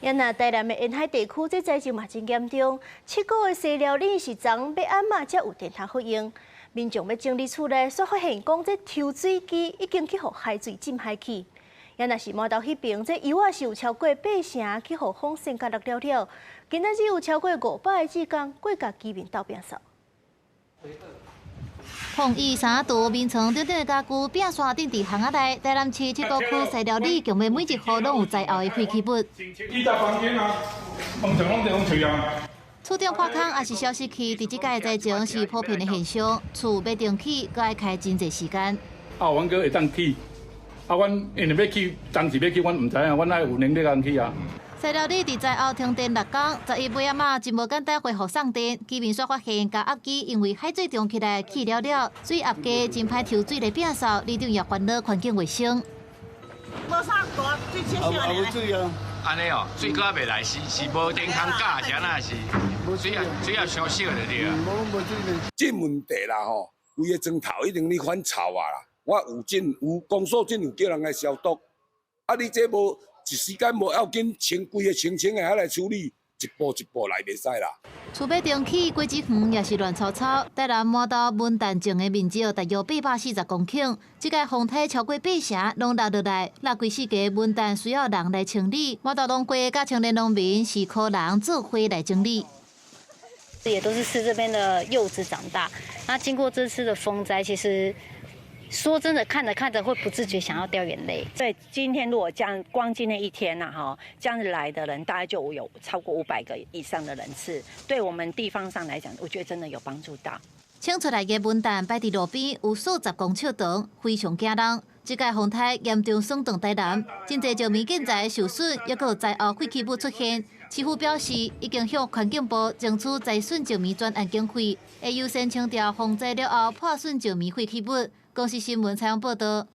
啊若台南的沿海地區，這災情嘛真嚴重。七股的西寮里是昨欲按嘛才有電通好用，民眾欲整理厝內，煞發現講這抽水機已經去予海水浸海去。啊若是饃頭彼爿，這油仔是有超過八成去予風扇共落了了。今仔日有超過500個志工過共居民鬥摒掃。風雨三度，眠床頂頂的家具摒沙頂佇巷仔內，台南市七股區西寮里，共欲每一戶攏有災後的廢棄物。伊在房間啊，房床攏佇風吹啊。厝頂破空抑是消失去，佇這屆災情是普遍的現象。厝欲重起，閣愛開真濟時間。啊，阮閣會當起，啊，阮因為欲起，當時欲起，阮毋知影，阮愛有能力通起啊。西寮里佇災後停電6工，11尾仔嘛真無簡單恢復送電。居民煞發現加壓機因為海水漲起來去了了，水壓低真歹抽水來摒掃，里長也煩惱環境衛生。無啥大水少少爾。水啊。按呢哦，水閣袂來，是無電通加，是按怎是？水也水也傷少就對啊。無水呢。這問題啦吼，規个磚頭一定咧反臭啊啦。我有進有公所進有叫人來消毒，啊你這無一時間無要緊，清規个清清的遐來處理，一步一步來袂使啦。厝欲重起，果子園也是亂糟糟。台南饃頭文旦種的面積大約840公頃，這個風颱超過八成攏落落來，落規四家文旦需要人來清理。饃頭農會佮青年農民是靠人做伙來整理。也都是吃這邊的柚子長大，那經過這次的風災，其實說真的，看着看着會不自覺想要掉眼淚。對，今天如果這樣，光今天一天呐，哈，這樣子來的人大概就有超過500個以上的人次。對我們地方上來講，我覺得真的有幫助到。清出來的文旦擺佇路邊，有數十公尺長，非常驚人。這屆風颱嚴重損斷台南，真濟石棉建材受損，抑閣有災後廢棄物出現。市府表示，已經向環境部爭取災損石棉專案經費，會優先清掉風災了後破損石棉廢棄物。公視新聞採訪報導。